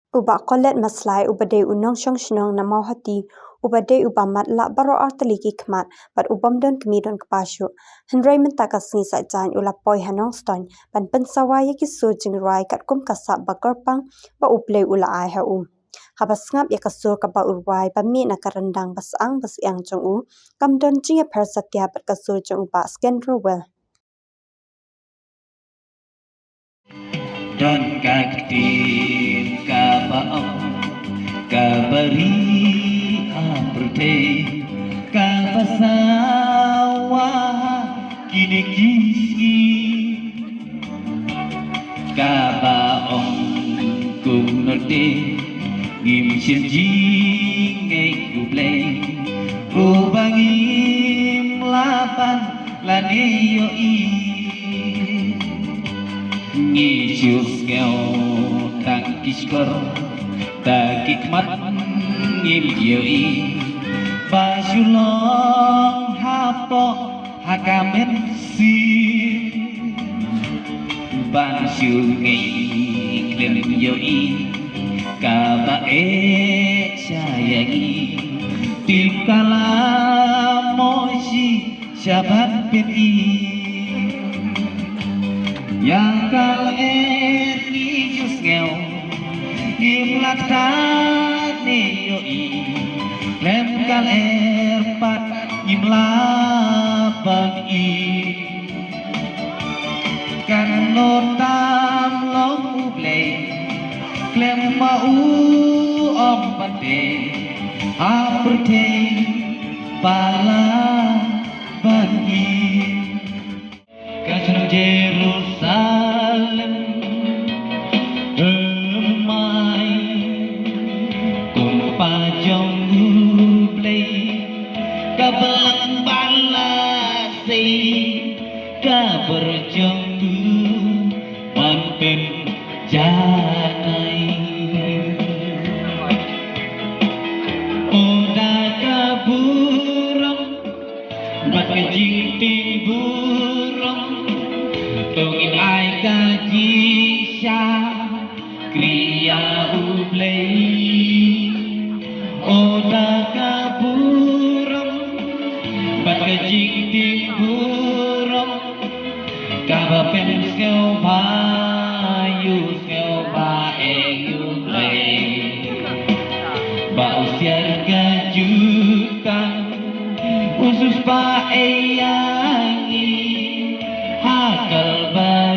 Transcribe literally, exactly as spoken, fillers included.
U Bah Colette Maslai, uba dei u nongshong shnong na Mawhati, uba dei uba matlah baroh artylli ki khmat bad u bym don kmie don kpa shuh. Hynrei mynta ka sngi Saitjaiñ u la poi ha Nongstoiñ ban pynsawa ïa ki sur jingrwai katkum ka sap ba kyrpang ba U Blei u la ai ha u. Haba sngap ïa ka sur kaba u rwai ba mih na ka ryndang ba syang ba syang jong u, kam don jingïapher satia bad ka sur jong u Bah Skendro Well. Don ka ktien kaba ong, kaba ri ha pyrthei, kaba sawa kine ki sngi, kaba ong kumno te ngim shim jingngeit U Blei, uba ngim lah ban lane ïohi. Ngi shu sngew tang ki shkor, da ki khmat ngim ïohi, ba shu long hapoh ha ka mynsiem. Ban shu ngeit khlem ïohi kaba eh sha ïa ngi, tip ka la moh shi shaban pyni. Ïa ka lyer ngi ju sngew, ngim lah ktah ne ïohi, khlem ka lyer pat ngim lah ban i. Kan nud tam long U Blei, khlem ma u ong ban tei ha pyrthei ba lah ban i. Ka shnong Jerusalem, hymai kumpa jong U Blei, ka balang ba la sei, ka bor jong u ban pynjanai. O da ka burom bad ka jingtieng burom, to ngin ai ka jingshakri ïa U Blei. O da ka burom bad ka jingtieng burom, kaba pynsngewbha ïa u sngewbha ïa U Blei, ba u siar ka jutang, u siewspah ïa ngi ha Kalbari.